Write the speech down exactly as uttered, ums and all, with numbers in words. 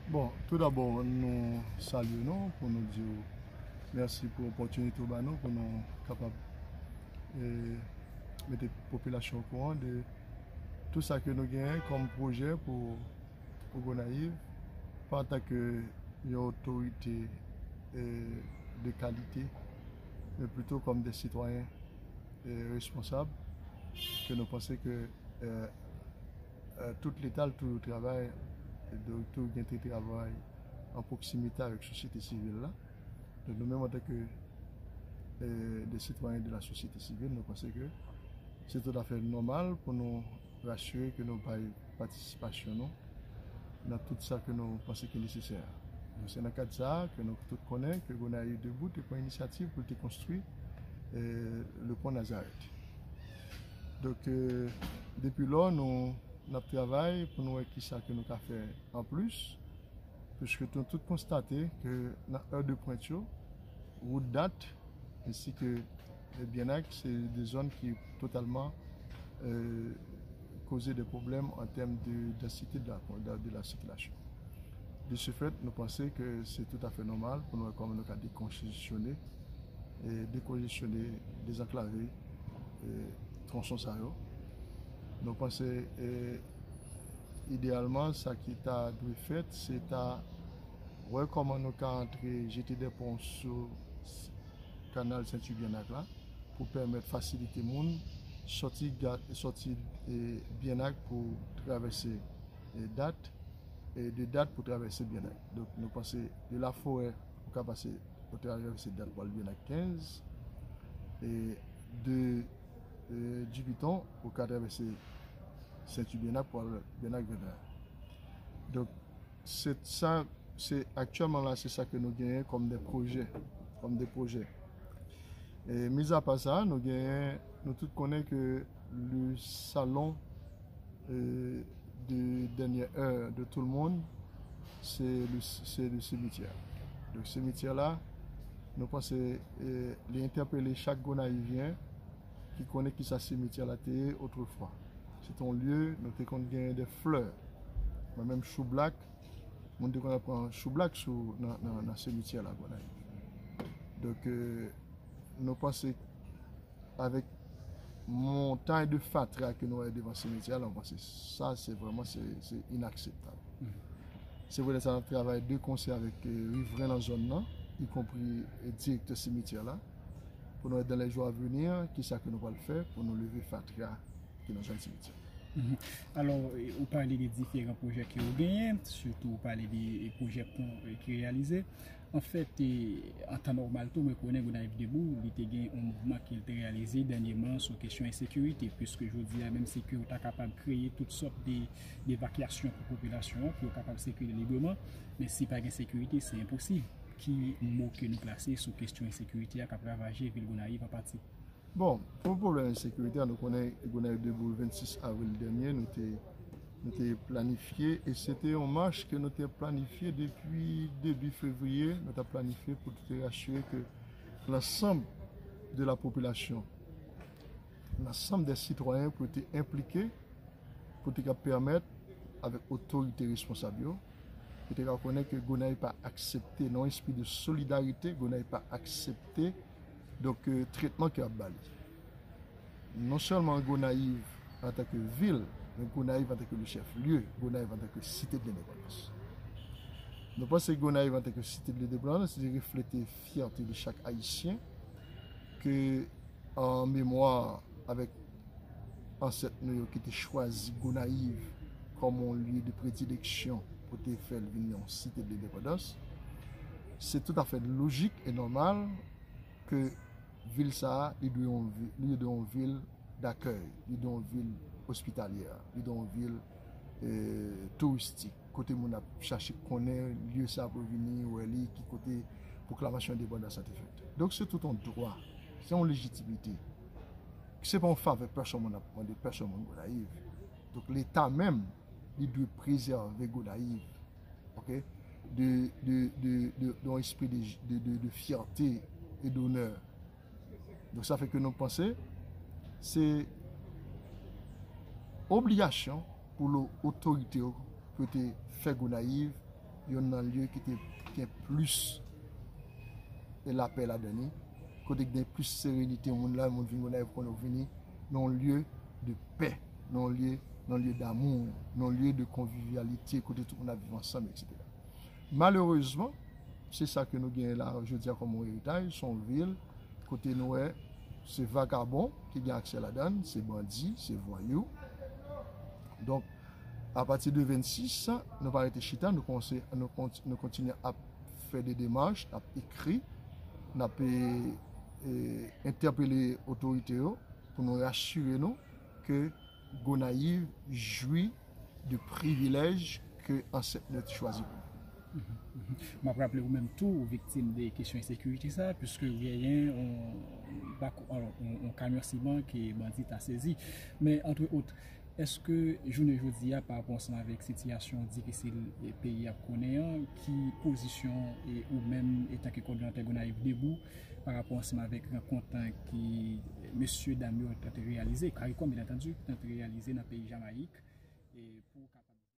Bon, tou dabò, nou salye nou pou nou di w mèsi pou opòtinite w ba nou pou nou kapab eh, mete popilasyon okouran de tou sa ke nou genyen kòm pwojè pou, pou Gonayiv, pa antanke yon otorite eh, de kalite, men plito kòm de sitwayen eh, responsab, ke nou panse ke eh, eh, tout Leta toujou travay, toujou gen te travay an pwoksimite avèk sosyete sivil la. Donk nou menm antanke eh, de sitwayen de la sosyete sivil, nou panse ke se toutafè nòmal pou nou rasire ke nou bay patisipasyon nou nan tout sa ke nou panse ki nesesè. Donk se nan kad sa a ke nou tout konnen ke Gonayiv Debout te pran inisyativ pou l te konstwi eh, le pon Nazarèt. Donk eh, depi lò nou n ap travay pou nou wè kisa ke nou ka fè anplis, piske nou tout konstate ke nan è de pwent yo, wout Dat ensi ke eh, Byenak se de zòn ki totalman eh, koze de pwoblèm an tèm de dansite de la, de, de la sikilasyon. De ce fait, nou panse ke se toutafè nòmal pou nou wè kòman nou ka dekonjesyone, eh, dekonjesyone, dezanklave eh, tronson sa yo. Nou panse eh, ideyalman sa ki ta dwe fèt se ta wè kòman nou ka antre jete de pon sou kanal Senti Byenak la pou pèmèt fasilite moun sòti, sòti eh, Byenak pou travèse eh, Dat, eh, de Dat pou travèse Byenak. Donk nou panse de Laforè ou ka pase, ou travèse Dat pou al Byenak kenz, e de eh, Dipiton ou ka travèse Senti Byenak pou al Byenak venteyen. Donk se sa, se aktyèlman la se sa ke nou genyen kòm de pwojè, kòm de pwojè. E mizapa sa, nou genyen, nou tout konnen ke le salon eh, de dènyè è de tout le monde, se le, se le simityè. Donk simityè la, nou panse eh, li entèpele chak Gonayivyen ki konnen kisa simityè la te ye otrefwa. Se te yon lye nou te konn genyen de flè. Mwen menm choublak, moun te konn ap pran choublak sou nan, nan, nan simityè la Gonayiv. Donk eh, nou panse avèk montay de fatra ke nou wè devan simityè a, nou panse sa se vrèman se, se inakseptab. Se pou sa n ap travay de konsè avèk eh, rivren nan zòn nan, ikonpri eh, direktè simityè la, pou nou wè dans les jours à venir kisa ke nou pral fè pou nou leve fatra ki nan zòn simityè. Alò, ou pale de diferan pwojè ke ou genyen, sitou ou pale de pwojè pon ki reyalize. Anfèt, an tan nòmal tou, mwen konnen Gonayiv Debout, li te gen yon mouvman ke l te reyalize dènyèman sou kesyon ensekirite, piske jodi a, menm si ke ou ta kapab kreye tout sòt de, devakyasyon pou popilasyon an, pou yo kapab sikile libreman, men si pa gen sekirite, se enposib. Ki mo ke nou plase sou kesyon ensekirite a k ap ravaje vil Gonayiv an pati? Bon, pou pwoblèm ensekirite a, nou konnen Gonayiv Debout vennsis avril dènye, nou te, nou te planifye, e se te yon mach ke nou te planifye depi debi fevriye, nou te planifye pou te asire ke lansanm de la popilasyon, lansanm de sitwayen pou te enplike, pou te ka pèmèt avèk otorite responsab yo, pou te ka konnen ke Gonayiv pa aksepte, nan yon espri de solidarite, Gonayiv pa aksepte donk eh, tretman ke ap ba li. Non sèlman Gonayiv antanke vil, men Gonayiv antanke le chèf lye, Gonayiv antanke site de lendepandans. Nou panse Gonayiv antanke site de lendepandans li reflete fyète de chak Ayisyen ke an memwa avèk ansèt nou yo ki te chwazi Gonayiv kòm yon lye de predileksyon pou te fè l vin yon site de lendepandans, se toutafè lojik e nòmal ke vil sa a li dwe yon vil, li dwe yon vil dakèy, li dwe yon vil ospitalyè, li dwe yon vil eh, touristik, kote moun ap chache konnen lye sa pou vini wè li, ki kote pwoklamasyon endepandans la te fèt. Donk se tout yon dwa, se yon lejitimite. Se pa yon favè pèsonn moun ap mande pèsonn moun Gonayiv. Donk Leta menm li dwe prezève Gonayiv, ok, de, de, de, de, de yon espri de, de, de, de fyète e donè. Donk sa fè ke nou panse se obligasyon pou lo otorite yo Kote fè Gonayiv youn nan lye ki te gen plis e lapè ladan li, kote gen plis serenite, moun la, moun vin Gonayiv konn yo vini nan yon lye de pè, nan yon lye, nan yon lye damou, nan yon lye de konvivyalite, kote tout moun ap viv ansanm, etsetera. Malerezman, se sa ke nou genyen la jodi a kòm yon eritaj, se yon vil kote nou wè se vagabon ki gen aksè ladan, se bandi, se vwayou. Donk, apati de vennsis, nou pa rete chita, nou konse-, nou kont-, nou kontinye ap fè de demach, n ap ekri, n ap, e, e, entèpele otorite yo pou nou rasire nou ke Gonayiv jwi de privilèj ke ansèt nou yo te chwazi pou nou. M ap raple ou menm tou, ou viktim de kesyon ensekirite sa, piske ou genyen yon, yon kamyon siman ke bandi ta sezi. Men, antre ot, èske jounen jodi a, pa rapò ansanm avèk sitiyasyon difisil peyi a konnen an, ki pozisyon e ou menm, etanke kòdonatè Gonayiv Debout, pa rapò ansanm avèk rankont ki mesye dam yo tante reyalize, CARICOM, byen antandi, tante reyalize nan peyi Jamayik, e pou